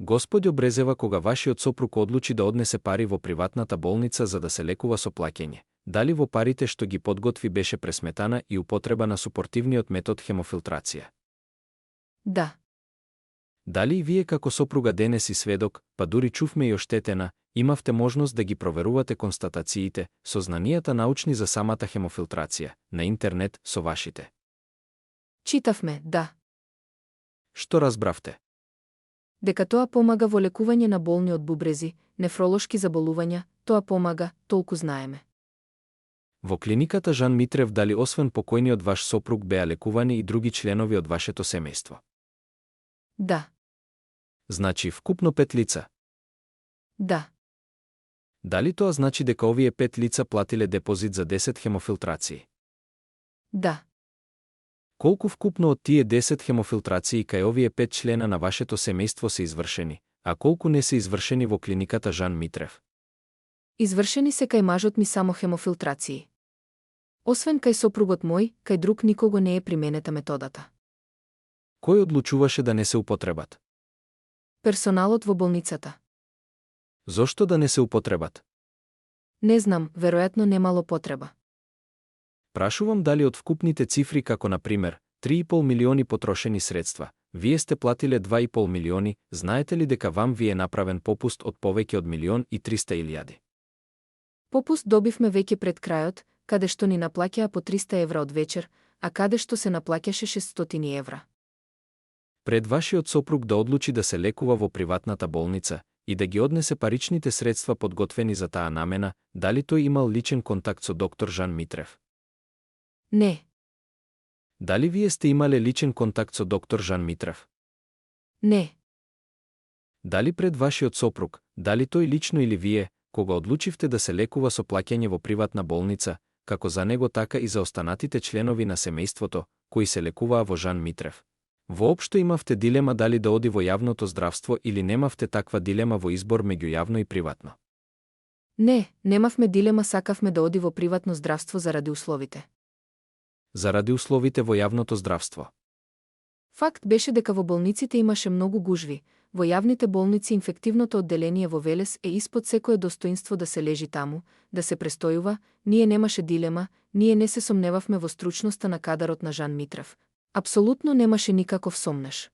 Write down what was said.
Господјо Брезева, кога вашиот сопруг одлучи да однесе пари во приватната болница за да се лекува со плаќење, дали во парите што ги подготви беше пресметана и употреба на супортивниот метод хемофилтрација? Да. Дали и вие како сопруга денес и сведок, па дури чувме и оштетена, имавте можност да ги проверувате констатациите, сознанијата научни за самата хемофилтрација, на интернет со вашите? Читавме, да. Што разбравте? Дека тоа помага во лекување на болни од бубрези, нефролошки заболувања, тоа помага, толку знаеме. Во клиниката Жан Митрев дали освен покојниот ваш сопруг беа лекувани и други членови од вашето семејство? Да. Значи вкупно 5 лица? Да. Дали тоа значи дека овие 5 лица платиле депозит за 10 хемофилтрации? Да. Колку вкупно од тие 10 хемофилтрации кај овие 5 члена на вашето семејство се извршени, а колку не се извршени во клиниката Жан Митрев? Извршени се кај мажот ми само хемофилтрации. Освен кај сопругот мој, кај друг никого не е применета методата. Кој одлучуваше да не се употребат? Персоналот во болницата. Зошто да не се употребат? Не знам, веројатно немало потреба. Прашувам дали од вкупните цифри како на пример 3,5 милиони потрошени средства, вие сте платиле 2,5 милиони, знаете ли дека вам ви е направен попуст од повеќе од 1.300.000? Попуст добивме веќе пред крајот, каде што ни наплаќаа по 300 евра од вечер, а каде што се наплаќаше 600 евра. Пред вашиот сопруг да одлучи да се лекува во приватната болница и да ги однесе паричните средства подготвени за таа намена, дали тој имал личен контакт со доктор Жан Митрев? Не. Дали вие сте имале личен контакт со доктор Жан Митрев? Не. Дали пред вашиот сопруг, дали тој лично или вие, кога одлучивте да се лекува со плаќање во приватна болница, како за него така и за останатите членови на семејството, кои се лекуваа во Жан Митрев? Воопшто имавте дилема дали да оди во јавното здравство или немавте таква дилема во избор меѓу јавно и приватно? Не, немавме дилема, сакавме да оди во приватно здравство заради условите. Заради условите во јавното здравство? Факт беше дека во болниците имаше многу гужви. Во јавните болници инфективното одделение во Велес е испод секое достоинство да се лежи таму, да се престојува, ние немаше дилема, ние не се сомневавме во стручноста на кадарот на Жан Митрев. Апсолутно немаше никаков сомнеш.